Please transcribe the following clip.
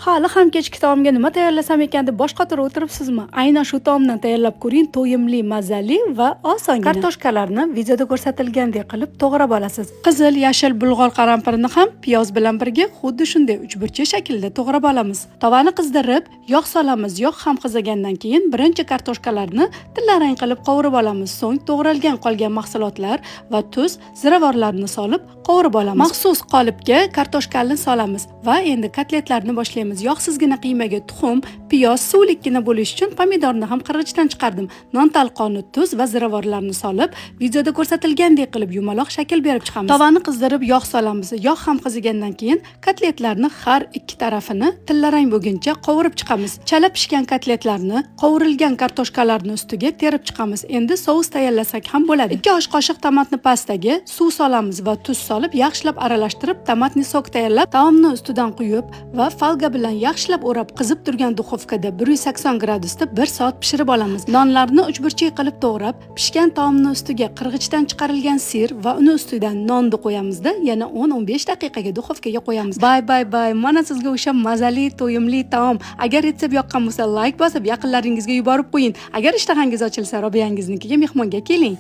Hali ham kechki taomga nima tayyorlasam ekan deb bosh qotirib o'tiribsizmi? Aynan shu taomdan tayyorlab ko'ring, to'yimli, mazali va osongina. Kartoshkalarni videoda ko'rsatilgandek qilib to'g'rab olasiz. Qizil, yashil bulg'or qarampirini ham piyoz bilan birga xuddi shunday uchburchak shaklda to'g'rab olamiz. Tovani qizdirib, yog' solamiz. Yog' ham qizigandan keyin birinchi kartoshkalarni tillarang qilib qovurib olamiz. So'ng to'g'ralgan qolgan mahsulotlar va tuz, ziravorlarni solib qovurib olamiz. Maxsus qolipga kartoshkani solamiz va endi kotletlarni boshlaymiz. Yog'sizgina qiymaga tuxum, piyoz, suvlikkina bo'lishi uchun pomidorni ham qirg'ichdan chiqardim. Non talqoni, tuz va ziravorlarni solib, videoda ko'rsatilgandek qilib yumaloq shakl berib chiqamiz. Tovani qizdirib yog' solamiz. Yog' ham qizigandan keyin kotletlarni har ikki tarafini tillarang bo'lguncha qovurib chiqamiz. Chala pishgan kotletlarni qovurilgan kartoshkalarni ustiga terib chiqamiz. Endi sous tayyorlasak ham bo'ladi. 2 osh qoshiq tomatni pastaga suv solamiz va tuz solib yaxshilab aralashtirib, томатный сок tayyorlab, taomni ustidan quyib va folga bilan yaxshilab o'rab, qizib turgan duxovkada 180 gradusda 1 soat pishirib olamiz. Nonlarni uchburchak qilib to'g'rab, pishgan taomni ustiga qirg'ichdan chiqarilgan сыр va uni ustidan nonni qo'yamizda, yana 10-15 daqiqaga duxovkaga qo'yamiz. Bay bay bay, mana sizga o'sha mazali, to'yimli taom. Agar retsept yoqqan bo'lsa, layk bosib, yaqinlaringizga yuborib qo'ying. Agar ishtahangiz ochilsa, Robiyangiznikiga mehmonga keling.